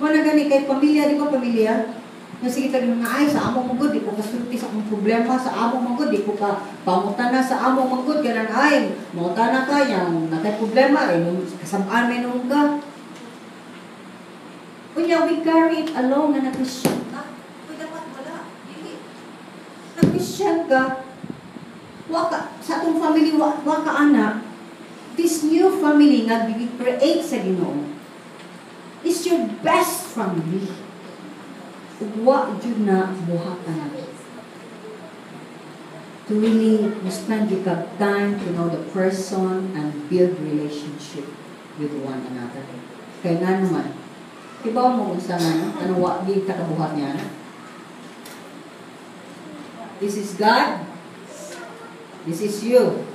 Muna gani kay pamilya, di ba pamilya? Nga sige tag nga ay sa among manggod di ko kasulti sa akong problema, sa among manggod di ko ka pangutana sa among manggod kanang ay mangutana ka yang natay problema ay nung kasabaan may nung ka. Unya we carry it along na na-Christian ka. Uy, dapat wala. Dili. Na-Christian ka. Wa ka Sa atong family, wa ka ana, this new family nga gi-create sa Ginoo is your best family. Ug wa jud na buhatan na to really spend your time to know the person and build relationship with one another. Kay nga naman, kibaw mo kung sa nga, no? Ano wa di ta kabuhat niya, no? This is God. This is you.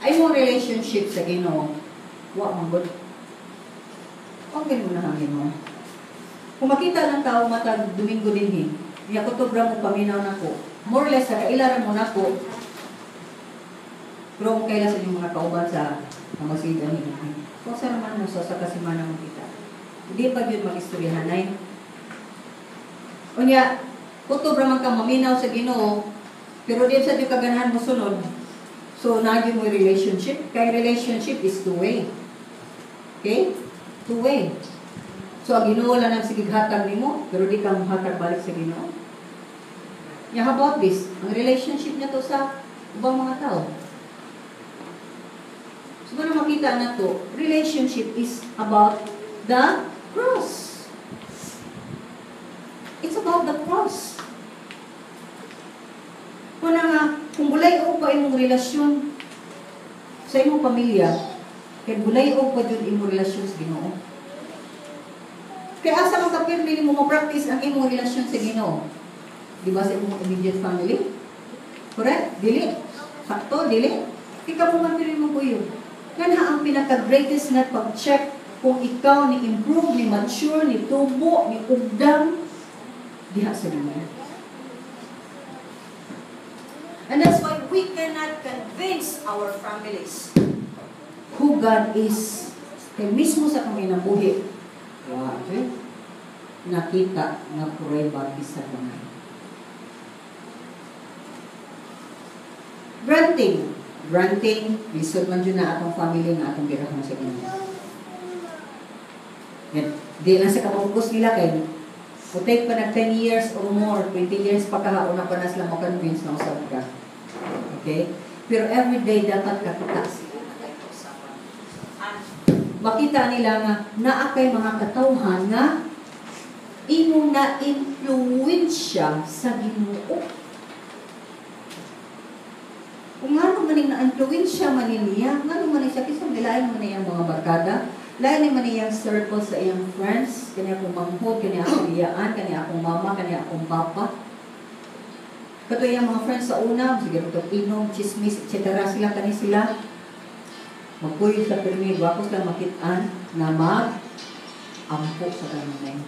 Ay mo relationship sa Ginoo, wa man gud. Okay mo na ang Ginoo. Kung makita ng tao matag Domingo dinhi, niya kutob ra mo paminaw nako. More or less sa kaila ra mo nako. Pero kung kaila sa inyong mga kauban sa kamasidan ni, kung sa naman mo sa kasimana mo kita. Hindi pa yun mag-istoryahanay. Unya, kutob ra man ka maminaw sa Ginoo, pero di sa di ka ganahan mo sunod. So, naa mo relationship. Kay relationship is two-way. Okay? Two-way. So, ang Ginoo lang ang sige hatag nimo, pero di ka mohatag balik sa Ginoo. Yeah, how about this? Ang relationship niya to sa ubang mga tao. So, kung makita na to, relationship is about the cross. It's about the cross. Kung na nga, kung bulay-og pa imong relasyon sa imong pamilya, kay bulay-og pa jud imong relasyon sa Ginoo. Kaya asa man ka pirmi nimo mo-practice ang imong relasyon sa Ginoo? Di ba sa imong immediate family? Correct? Dili. Sakto, dili. Ikaw mo man pirmi mo kuyog. Nganha ang pinaka-greatest nga pag-check kung ikaw ni improve, ni mature, ni tubo, ni ugdang diha sa Ginoo. And that's why we cannot convince our families who God is. Kay mismo sa atong kinabuhi, wow, eh? Nakita nga prueba bisan gamay. Granting, lisod man jud na atong family nga atong birahon sa Ginoo. Yan. Di lang sa kapugos nila kay take pa nag 10 years or more, 20 years pa kahauna pa na sila mo-convince na usab ka. Okay? Pero everyday dapat kakita sila na tayo usapan. Makita nila nga naa kay mga katawhan nga imong na-influensya sa Ginoo. Kung ngano man ning na-influensya man niya, ngano man siya kinsa lain man iyang mga barkada, lain man iyang circle sa iyang friends, kani akong manghod, kani akong iyaan, kani akong mama, kani akong papa. Kato iyang mga friends sa una, sige itong inom, chismis, etc. Sila kani sila. Magpuyo sa pirmi, wako sila makitaan na mag-ampo sa kanunay.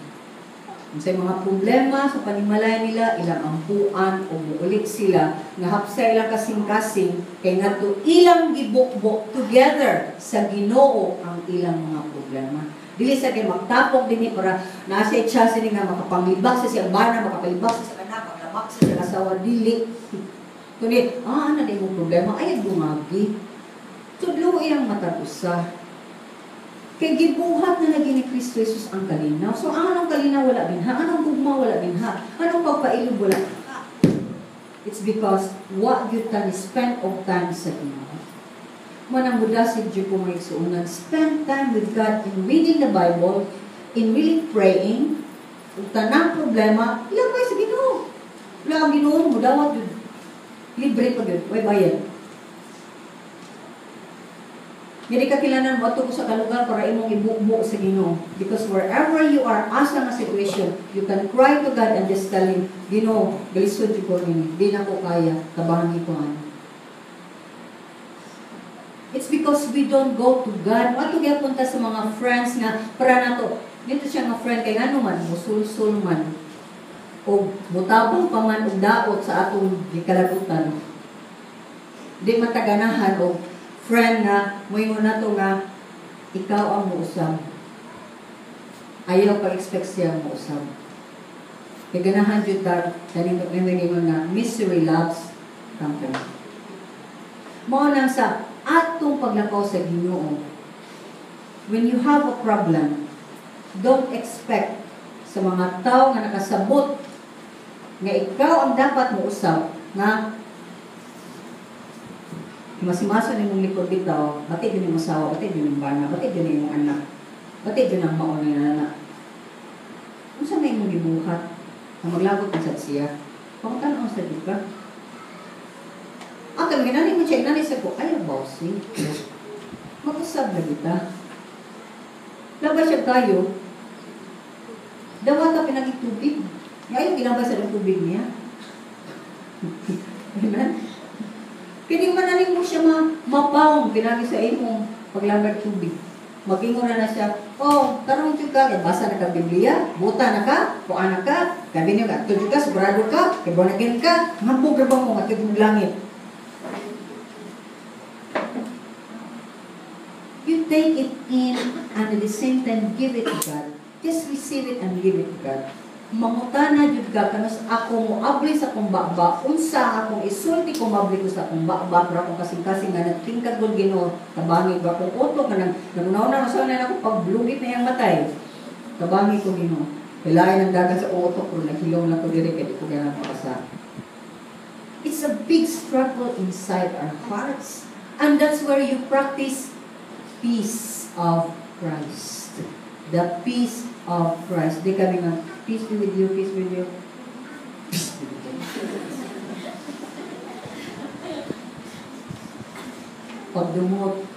Kung sa mga problema sa panimalay nila, ilang ampuan o muulit sila, nga hapsa ilang kasing-kasing, kay ngadto ilang gibukbok together sa Ginoo ang ilang mga problema. Dili sa kay magtapok dinhi para naa siya chance ni nga makapanglibak sa siyang bana, makapalibak sa anak, maglabak sa siyang asawa, dili. Kundi, ana di mo problema, ay dungagi. Tudlo iyang matag usa. Kay gibuhat na lagi ni Kristo Jesus ang kalinaw. So, ang anong kalinaw wala binha? Anong gugma wala binha? Anong pagpailog wala binha? It's because what you can spend of time sa Ginoo. Manang mudasig jud ko mga igsuonan, spend time with God in reading the Bible, in really praying. Ug tanang problema, ilabay sa Ginoo. Wala ang Ginoo mudawat jud. Libre pa jud, way bayad. Hindi ka kilanan mo ato sa kalugar para imong ibukbo sa Ginoo. Because wherever you are, asa nga situation, you can cry to God and just tell Him, Ginoo, galisod ko nini, di na ko kaya, tabangi ko ano. It's because we don't go to God. Ato gyapon ta sa mga friends nga para nato. Dito siya nga friend kay ngano man, musulsul man o mutabang pa man og daot sa atong gikalagutan. Di man taganahan og friend nga moingon nato nga ikaw ang muusab. Ayaw pag-expect siya muusab. Kay ganahan jud ta kaning ingon nga misery loves company. Mao nang sa atong paglakaw sa Ginoo, when you have a problem, don't expect sa mga tao nga nakasabot Nga ikaw ang dapat mo usab nga masimaso nimong likod bitaw, bati gyud imong asawa, bati gyud imong bana, bati gyud imong anak, bati gyud ang mao na anak. Unsa may imong gibuhat? Nga maglagot na sad siya. Pangutan-on sad gyud ka. Ah, kay ginani mo siya, inani sa ko, ayaw bawsi. Mag-usab na kita. Labay siya kayo, dawata pinagig tubig. Ngayon, ginabay sa tubig niya. Amen? Kini mananing mo siya mapawong pinagi sa imong paglangad tubig. Magingon na na siya, oh, karon jud ka, kay basa na ka Biblia, buta na ka, kuan na ka, gabi niyo ka, jud ka, sigurado ka, kay born again ka, ngambog ra ba mo ngadto mong langit? You take it in and at the same time give it to God. Just receive it and give it to God. Mangutana jud ka kanus ako moabli sa akong baba, unsa akong isulti ko mabli ko sa akong baba, pero akong kasing-kasing nga nagtingkad gud Ginoo, tabangi ba akong utok nga nagunaw na sa na ako pagblugit na iyang matay. Tabangi ko Ginoo. Hilain ang dagan sa utok pero naghilom na ko diri kay di ko ganahan makasa. It's a big struggle inside our hearts, and that's where you practice peace of Christ. The peace of Christ. Di kami nga, peace be with you, peace be with you. Peace be with you. Pagdumot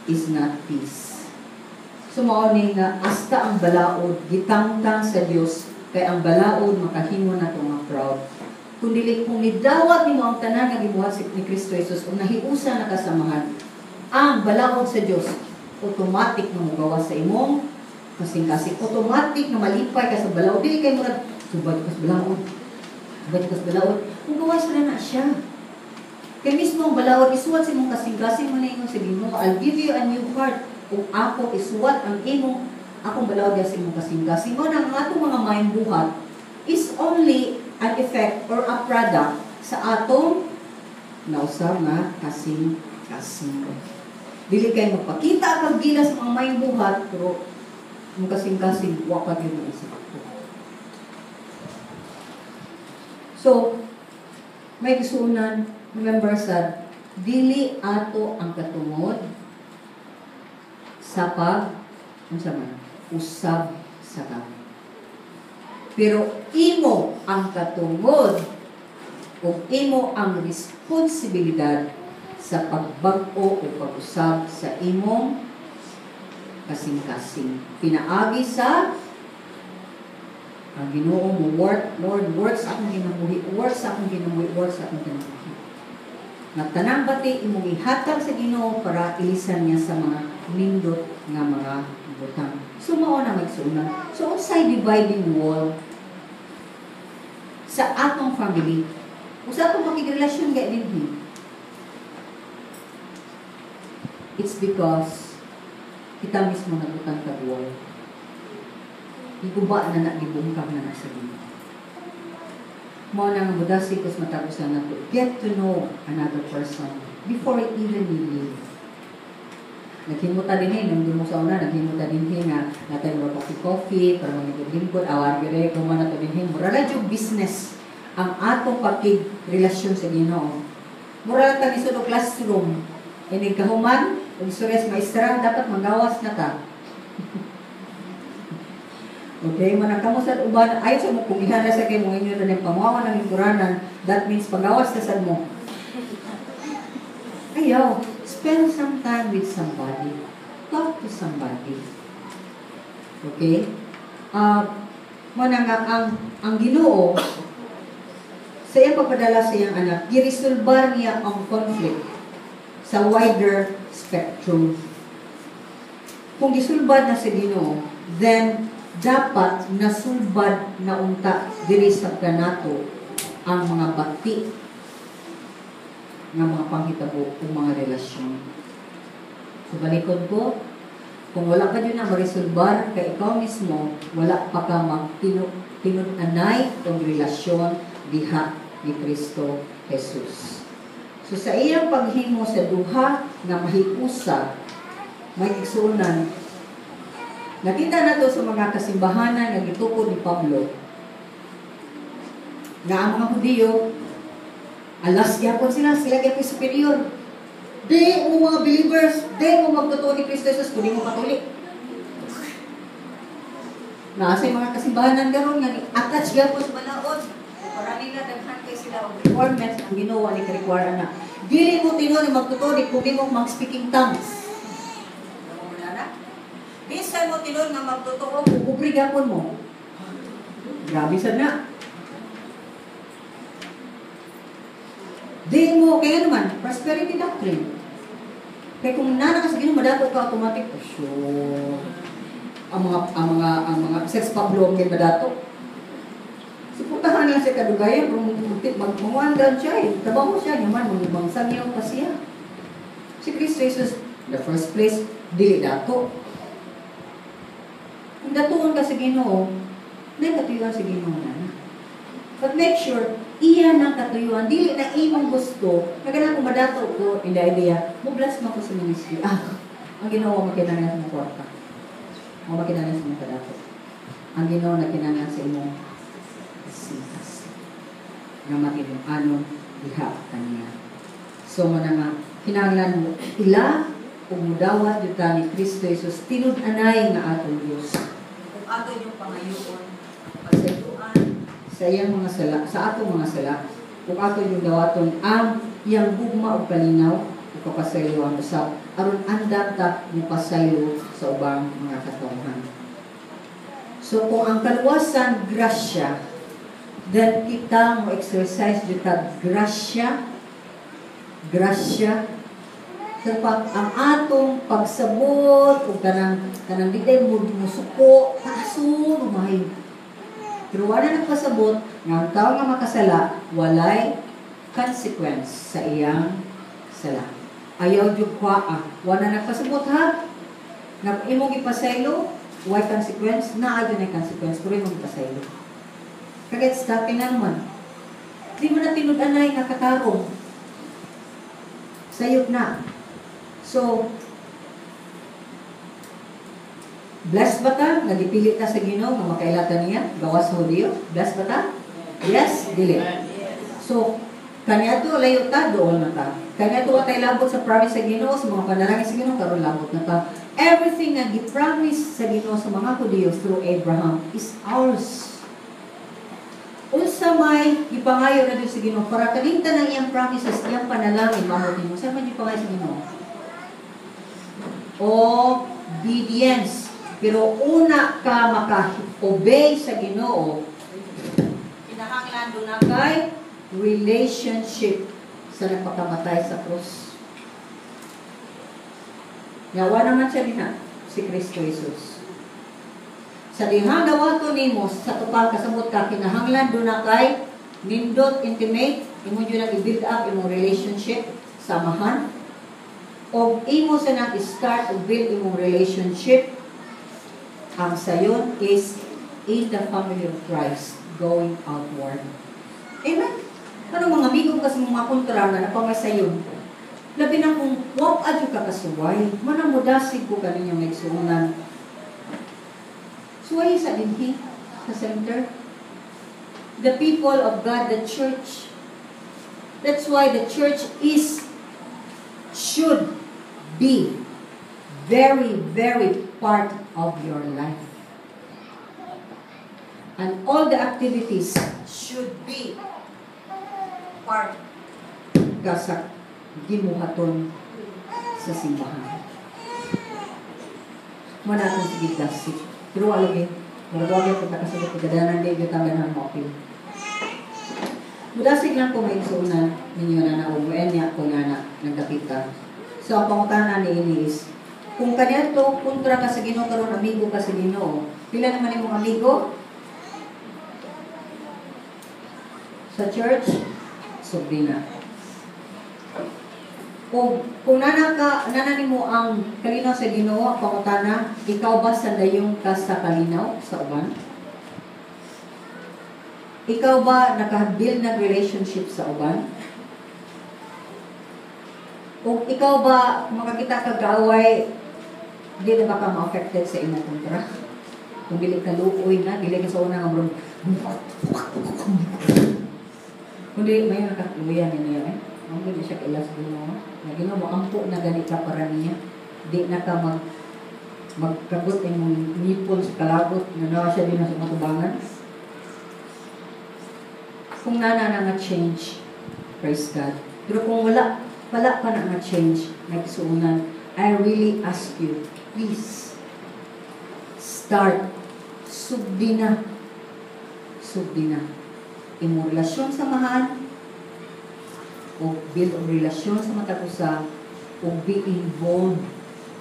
is not peace. So mao ni nga, hasta ang balaod, gitangtang sa Dios, kay ang balaod makahimo na nga proud. Kung dili, kung nidawat nimo ang tanan nga gibuhat ni Kristo Jesus, kung nahiusa na kasamahan, ang balaod sa Dios, automatic na mogawa sa imong kasing-kasing, automatic na malipay ka sa balaod. Dili kay murag subad ka sa balaod, subad ka sa balaod, mugawas na na siya. Kay mismo ang balaod isuwat sa imong kasing-kasing mo na ingon sa Ginoo, I'll give you a new heart. Kung ako isuwat ang imong akong balaod sa imong kasing-kasing mo na ang atong mga maayong buhat is only an effect or a product sa atong nausab nga kasing-kasing. Dili kay magpakita kag gila sa mga maayong buhat pero ang kasing-kasing, wa pa gyud mo isa. So, may gisuunan, remember sa dili ato ang katungod sa pag unsa man, usab sa gamit. Pero imo ang katungod o imo ang responsibilidad sa pagbag-o o pag-usab sa imong kasing-kasing. Pinaagi sa ang Ginoo mo work, Lord, works akong ginabuhi, works akong ginabuhi, works akong ginabuhi. Nagtanang bati imong ihatag sa Ginoo para ilisan niya sa mga nindot nga mga butang. So mao na magsuuna. So unsay dividing wall sa atong family? Usa atong makigrelasyon gay dinhi. It's because kita mismo nagutang kag wall. Iguba na na, gibungkag na na sa Ginoo. Mao na nga mudasi kus matag usa nato. Get to know another person before even you leave. Naghimuta din eh, nung dumo sa una, naghimuta din eh nga natay mo coffee, para manglingkod-lingkod, awar gire, kuma na to din eh. Mura ra jud business ang atong pakigrelasyon sa Ginoo. Mura ra ta lisod og classroom. Inig kahuman, ug sures maestra, dapat magawas na ta. Okay, manang kamo sa uban, ayon sa mo kung ihana sa kay mo inyo na ng pangawa ng lingkuranan, that means pagawas na sad mo. Ayaw, spend some time with somebody. Talk to somebody. Okay? Mo na nga ang Ginoo sa iyang pagpadala sa iyang anak, giresolbar niya ang conflict sa wider spectrum. Kung gisulbad na sa Ginoo, then dapat nasulbad na unta diri sa kanato ang mga bati nga mga panghitabo o mga relasyon. So balikon ko, kung wala pa yun na marisulbar kay ikaw mismo, wala pa ka magtinud-anay og relasyon diha ni Kristo Jesus. So sa iyang paghimo sa duha nga mahiusa, may igsuonan, nakita na to sa mga kasimbahanan nga gitukod ni Pablo. Nga ang mga Hudiyo, alas gyapon sila, sila gyapon superior. Di mo mga believers, di mo magtotoo ni Kristo Jesus, kundi mo Katolik. Nasa yung mga kasimbahanan karon nga ni attach gyapon sa balaod. Para nila daghan kay sila og requirements ang Ginoo ni require na. Dili mo tinuod magtotoo ni kung di mo mag-speaking tongues. Mo na na. Bisan mo tinuod nga magtotoo kung pobre gyapon mo. Grabe sad na. Di mo, kaya naman, prosperity doctrine. Kaya kung nana ka sa Ginoo, madato ka automatic. Oh, sure. Ang mga sex Pablo ang madato. Suportahan lang siya kadugayan, pero magmuandan siya eh. Trabaho siya, naman, mangibangsang niya pa siya. Si Kristo Jesus, the first place, dili dato. Kung datuon ka sa Ginoo, may katuyuan sa Ginoo na. But make sure, iya ng katuyuan, dili na imong gusto, na ganang kung madato ko, in the idea, mo bless mo ko sa ministry. Ah, ang Ginoo makinahanglan sa imong kwarta. O makinahanglan sa imong kadato. Ang Ginoo nakinahanglan sa imong sikas. Nga matinun-anon diha kaniya. So mo na nga, kinahanglan mo ila ug mudawat jud ta ni Kristo Jesus tinud-anay nga atong Dios. Kung ato yung pangayoon, pasayloan sa iyang mga sala, sa atong mga sala, ug ato yung dawaton ang iyang gugma ug kalinaw ug kapasayloan usab aron andam ta mopasaylo sa ubang mga katawhan. So kung ang kaluwasan grasya, then kita mo exercise jud ta grasya, grasya sa pag ang atong pagsabot ug kanang di mo musuko taason umahay. Pero wala nagpasabot nga ang tao nga makasala walay consequence sa iyang sala. Ayaw jud kwa wala nagpasabot ha. Nga imong gipasaylo, way consequence, naa gyud nay consequence pero imong gipasaylo. Kagets ka tingnan man. Di mo na tinud-anay nga katarong. Sayop na. So, blessed ba ta? Nagipili ta sa Ginoo nga makaila ta niya? Gawas sa Hudiyo? Blessed ba ta? Yes? Dili. So, kaniadto layo ta, dool na ta. Kaniadto wa tay labot sa promise sa Ginoo, sa mga panalangin sa Ginoo, karon labot na ta. Everything nga gi-promise sa Ginoo sa mga Hudiyo through Abraham is ours. Unsa may gipangayo na Dios sa Ginoo para kaning tanang iyang promises, iyang panalangin mamot nimo. Sa man gipangayo sa Ginoo? Obedience. Pero una ka maka-obey sa Ginoo, kinahanglan doon na kay relationship sa nagpakamatay sa krus. Yawa naman siya dinha, si Kristo Jesus. Sa dihang dawato nimo sa tupang kasabot ka, kinahanglan doon na kay nindot intimate, imo jud nang i-build up imong relationship sa amahan. O imo sa nang i-start o build imong relationship. Ang sayon is in the family of Christ, going outward. Amen? Ano mga amigo ka sa mga kontra nga napamay sayon? Labi na kung wap adyo ka kasuway, manang mudasig ko kaninyong nagsuunan. Suway sa dinhi, sa center. The people of God, the church. That's why the church is, should be very, very part of your life. And all the activities should be part ka sa gimuhaton sa simbahan. Muna akong sige dasik. Pero alagi, maragwagay ko takasabot kagadanan di yung tangganan mo apil. Mudasig lang ko may isuunan ninyo na naumuen niya ko nga na nagdakita. So ang pangutana ni ini is, kung kaniadto kontra ka sa Ginoo karon amigo ka sa Ginoo, pila naman imong amigo? Sa church, sobrina. Kung nana nimo ang kalinaw sa Ginoo, ang pangutana, ikaw ba sandayong ka sa kalinaw sa uban? Ikaw ba naka-build ng relationship sa uban? Kung ikaw ba makakita ka gaaway, di na ba ka ma-affected sa imong kontra? Kung dili ka luoy na, dili ka sa una nga bro. Kundi may nakatluyan niya eh. Ang gani siya kailas Ginoo. Nga Ginoo mo ampo na gani ka para niya. Di na ka magkagot imong ngipon sa kalagot nga naa siya din sa matubangan. Kung nana na nga change, praise God. Pero kung wala, wala pa na nga change, nagsuunan, I really ask you, please, start. Sugdi na. Sugdi na. Imong relasyon sa Amahan, o build ang relasyon sa matag usa, o be involved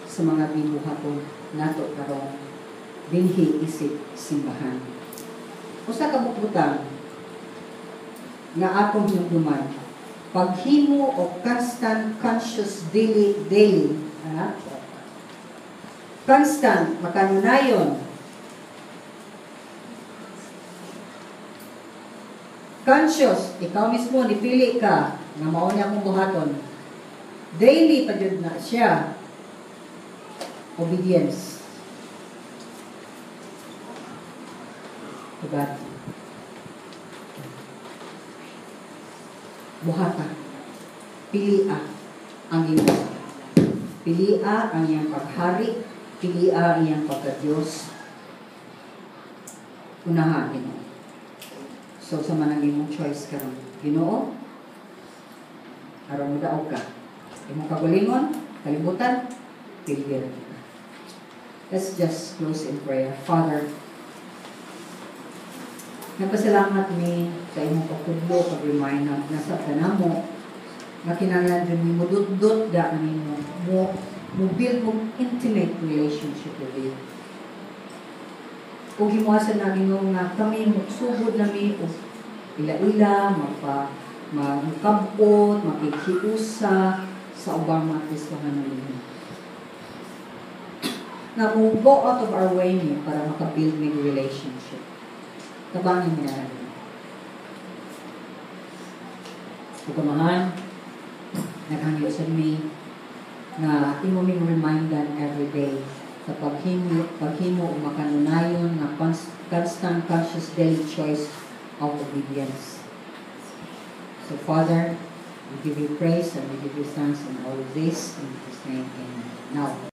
sa mga binuhaton nato karon dinhi isip simbahan. Usa ka butang nga atong hinumduman, paghimo og constant conscious daily daily ha? Constant, makanunayon, conscious, ikaw mismo nipili ka nga mao ni akong buhaton, daily pa jud na siya, obedience to God. Buhata, pilia ang Ginoo, pilia ang iyang paghari, pilia ang iyang pagka-Diyos. Unahan Ginoo. So sa man ang imong choice karon, Ginoo, aron modaog ka, imong kagalingon, kalibutan, pili ra ka. Let's just close in prayer. Father, nagpasalamat mi sa imong pagtudlo, pag-remind na nasa kanamo nga kinahanglan jud mi mudutdot da nimo, mo build mo intimate relationship with you. Ug himuasa na Ginoo nga kami mogsugod nami og ila-ila, magpa magkabot, makighiusa sa ubang mga Kristohanon ninyo. Nga mo go out of our way ni para makabuild mig relationship. Tabangin niya rin. Ug Amahan, naghangyo sa mi nga imo ming remindan every day sa paghimo o makanunayon nga constant conscious daily choice of obedience. So Father, we give you praise and we give you thanks in all of this. In Jesus' name, amen. Now,